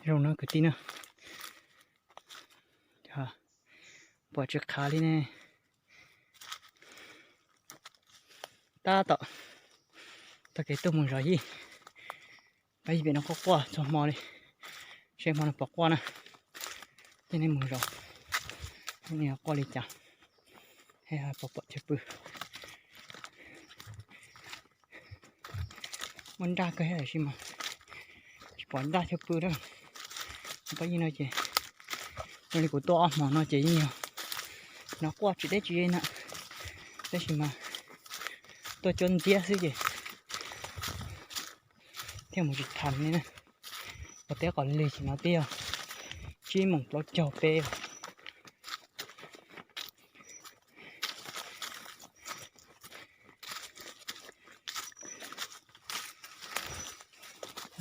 Zoo no kwv tij na, pom tsis qhav li ne. Tab tom taug kev tuaj mus zov yij. Pab yij pem no quaj quaj txhua hmo li, seb hmo no puas quaj na. Ces nej mus zov, nej quaj li cas, pom pom chaw pw. Muaj nraj kawg thiab tab sis mas tsis pom nraj chaw pw na. Pab yij no ces, zoo li kuv tuaj ob hmo no ces yeej yog no quaj tsis deb tsis ze na, tab sis mas tuaj cuab ntxiab xwb ces thiaj mus tsis tau li na. Qhov teb qos lig ces no twb yog tsib moos plaub caug peb.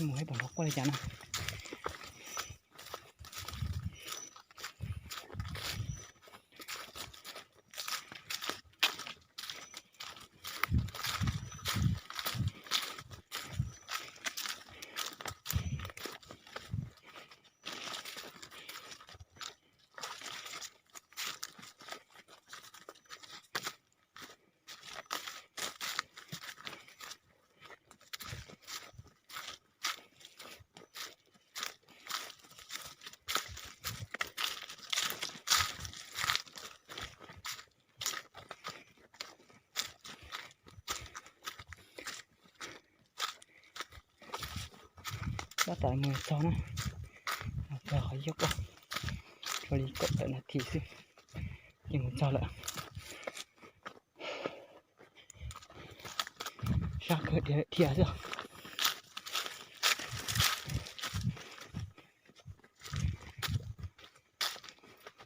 Mus saib pom nrov quaj li cas na. Tab tom mus txog na, mus txog qhov yog ko, tshuav li kaum tawm nas this xwb ces mus txog lawm. Sab kawg dhia xwb.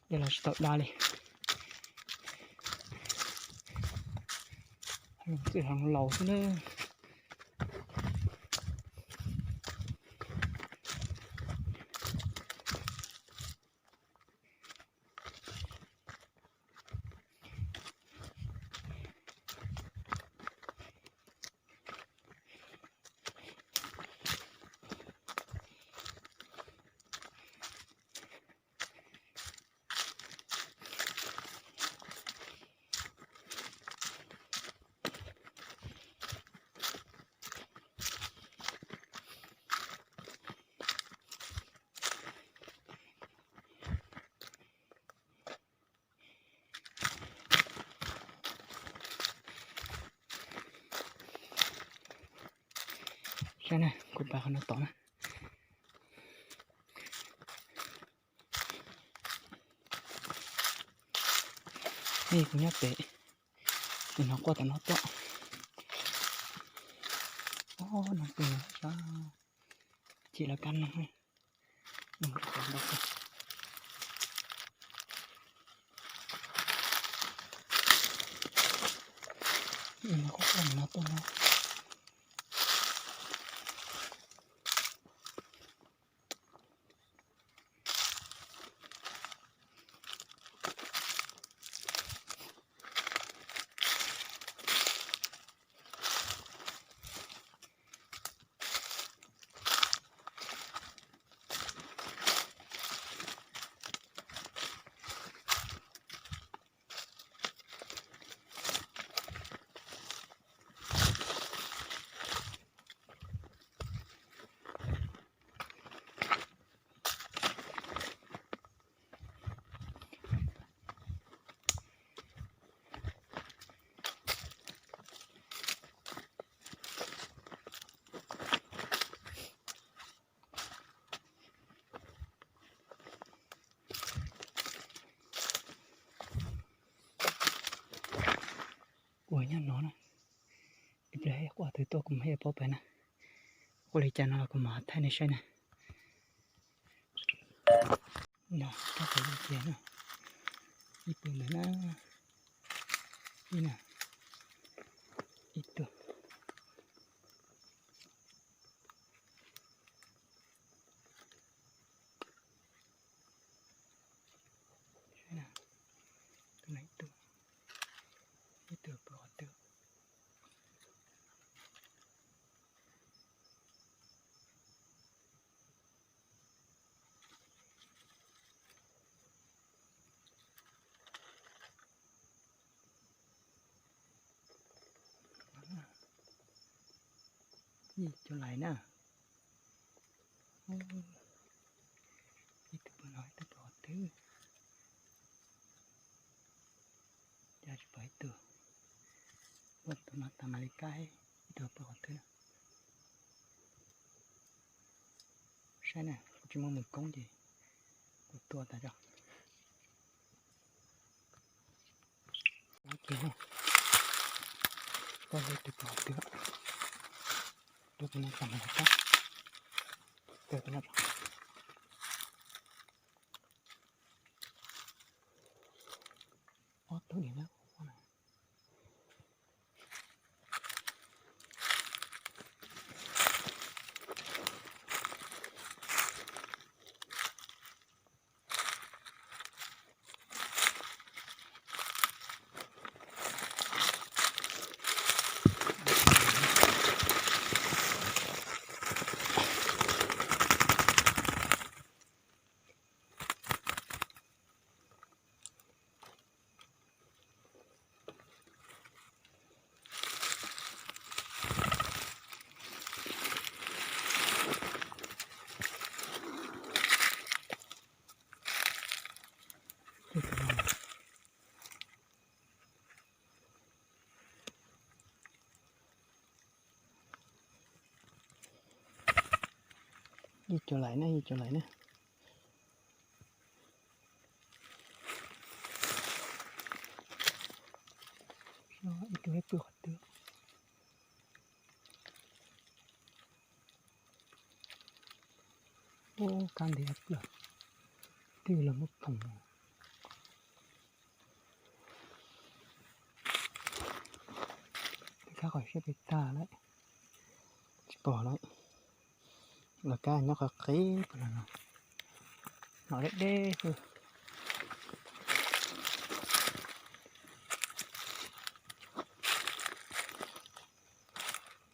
Dej los tsis tau da li. Txwj heev laus xwb na. Saib na, kuv pab qhov no tom na. Nej kuv nyob pem, kuv hnov quaj tom no tuaj. Ob no pem no sab, chim los kab no. No quaj quaj no tuaj no. Ua nyob no na, ib pliag quaj twg tuaj kuv mam paub pem na. Quaj li cas no los kuv mam thaij nej saib na. No, tab tom ib ce na, ib tug ntawd na, ib na, ib tug. Ib tug pw qhov twg? Ib co lais na. Ib tug pw no, ib tug pw qhov twg? Cas tsis pom ib tug? Ua tus no tas mam li kab, ib tug pw qhov twg? Saib na, kuv tsis muaj mus koob ces kuv tua tas tso. Koj ib tug pw qhov twg? Tua tus no tas mam li kab. Ob tug niam na. Ib co lais na, ib co lais na. Ib tug pw qhov twg? Ub, kab ntev plawg, twb los muab thoom. Kab qhov siab pes tag lawm, tsis pom lawm. Los kab nyob qhov qhib no, no deb deb xwb.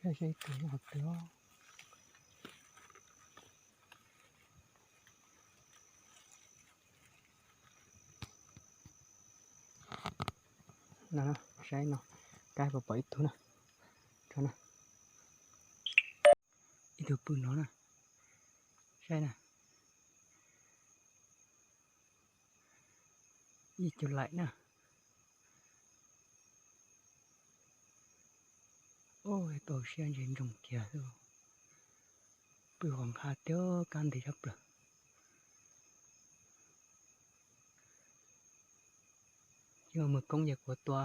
Saib ib tug nyob qhov twg. No, saib no, kab puas pom ib tug na. Ib tug pw no na, saib na. Ib co lais na. Ub, tau siab ntshe ntsoog kiag xwb. Pw qhov nqha thiab kab ntev tshaj plaws. Tsis muaj mus koob ces kuv tua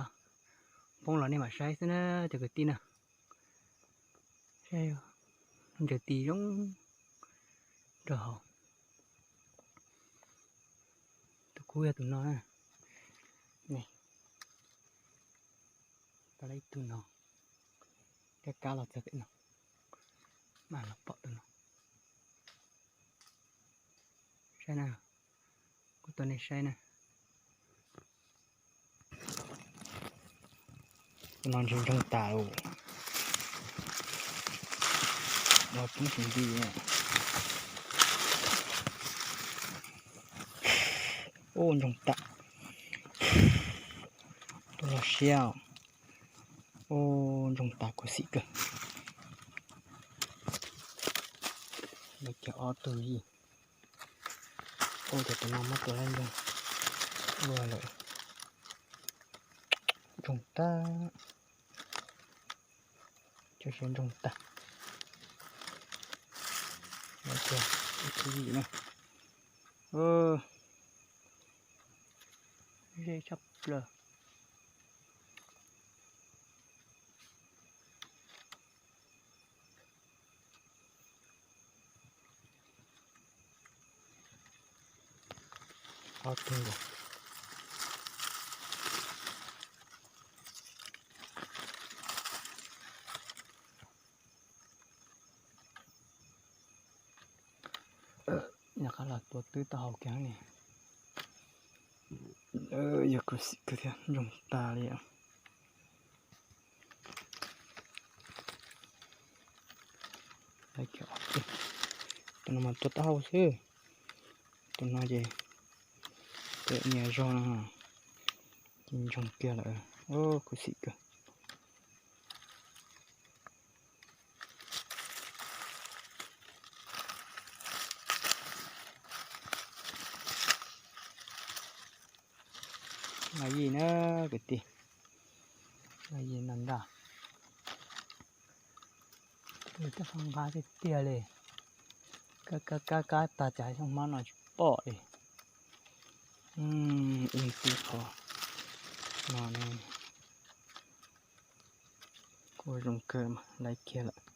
poob los nej mam saib xwb na cov kwv tij na. Saib, ntsaws tis zoo nraug hauv. Tus kub yog tus no na. Tau ib tug no, kab kab los txog pem no, mam los pom tus no. Saib na, kuv tua nej saib na. Tus no ntshe ntsoog tas lawm. Ua poob sis nti. Ub, ntsoog tas. Tus los siab. Ub, ntsoog tas khuv xim kawg. Lawv cog ob tug yij. Ub, cov tus no muab tua laib ntsoog ua lawm. Ntsoog tag. Cov siab ntsoog tag. Lawv cog ib tug yij na. Ze tshaj plaws. Ob tug. Nyuam qhuav los tua twb tau hau kiag ne. Yog khuv xim kawg thiab, ntsoog tas li os. Tus no mas tua taub hau xwb. Tus no ces tua nyias zog no, ces ntsoog kiag lawm. Khuv xim kawg. Nqaij yij na kwv tij, nqaij yij no ntag. Tej no nqab tiag tiag li. Kab kab kab kab tag ces xyoo hmab no tsis pom li. Ib tug qhov no ne, kuj zoo kawg mas laiv kiag lawm.